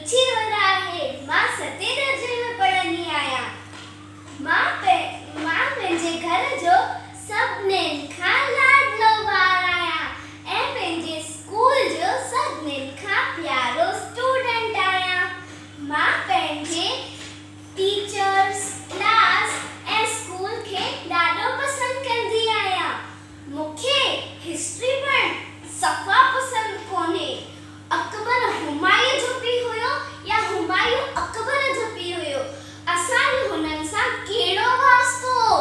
رچي ور آهي. مان ستين درجي ۾ پڙهندي آهيان. مان مان پنهنجي گهر جو سڀنين کان لاڏلو ٻار آهيان ۽ پنهنجي اسڪول جو سڀنين کان پيارو اسٽوڊنٽ آهيان. مان پنهنجي ٽيچرس، ڪلاس ۽ اسڪول کي ڏاڍو پسند ڪندي آهيان. مون کي هسٽري پڙهڻ صفا پسند ڪونهي. اڪبر همايون جو پيء هيو يا همايون اڪبر جو پيء هيو؟ اسان جو هنن سان ڪهڙو واسطو هو؟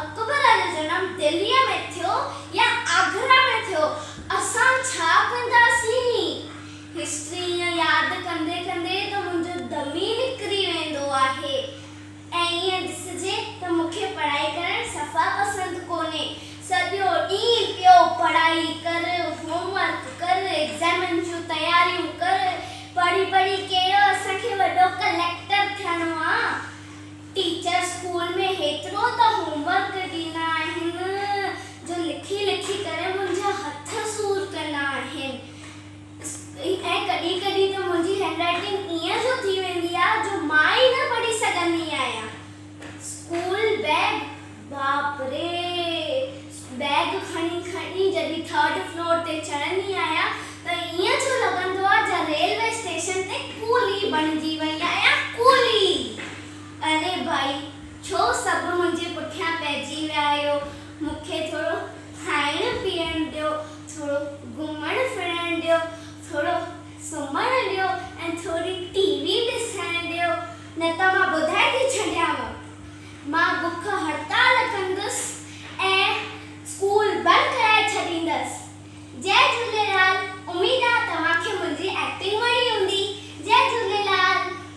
اڪبر جو جنم دهليء ۾ ٿيو يا آگرا ۾ ٿيو؟ اسان ڇا ڪنداسين؟ هسٽري ائين ياد ڪندي ڪندي ته منهنجو دم ئي نڪري ويندو آهي. ۽ ائين ڏسجي ته مون کي پڙهائي ڪرڻ صفا پسند ڪونهي. سڄو ڏينهن پيو پڙهائي ڪر، هوم ورڪ ڪر، ايگزامن جون تياريون ڪر، پڙهي پڙهي ڪهڙو اسان کي وڏو ڪليڪٽر ٿيڻو آ. ٽيچر اسڪول ۾ هيترو ته هوم ورڪ ڏيندا آهن جو لکي لکي ڪري منهنجا هٿ سور ڪندا آهن. ۽ ڪڏهن ڪڏهن ته منهنجي هينڊ رائيٽنگ ائين جو ٿي ويندي آ جو مان ئي نه پڙهي سگهندي آهيان. اسڪول بيگ باپ ري بيگ کڻي کڻي جڏهن ٿرڊ فلور تي چڙهندي آهيان ته ائين جو لڳندو آ ڄڻ ريلوي اسٽيشن تي ڪولي بڻجي وئي آهيان ڪولي. اري ڀائي ڇو سڀ منهنجي پٺيان پئجي ويا آهيو مون کي ٿورو کائڻ پيئڻ ڏيو، ٿورو گهمڻ ڦرڻ ڏيو، ٿورو سمهڻ ڏيو ۽ ٿوري ٽي وي ڏسڻ ڏيو، نه ته مان ٻڌائي ٿي ڇڏيانو. مان بک هڙتال ڪندس ۽ اسڪول بند ڪرائي ڇڏيندس. جئي جهوليلال.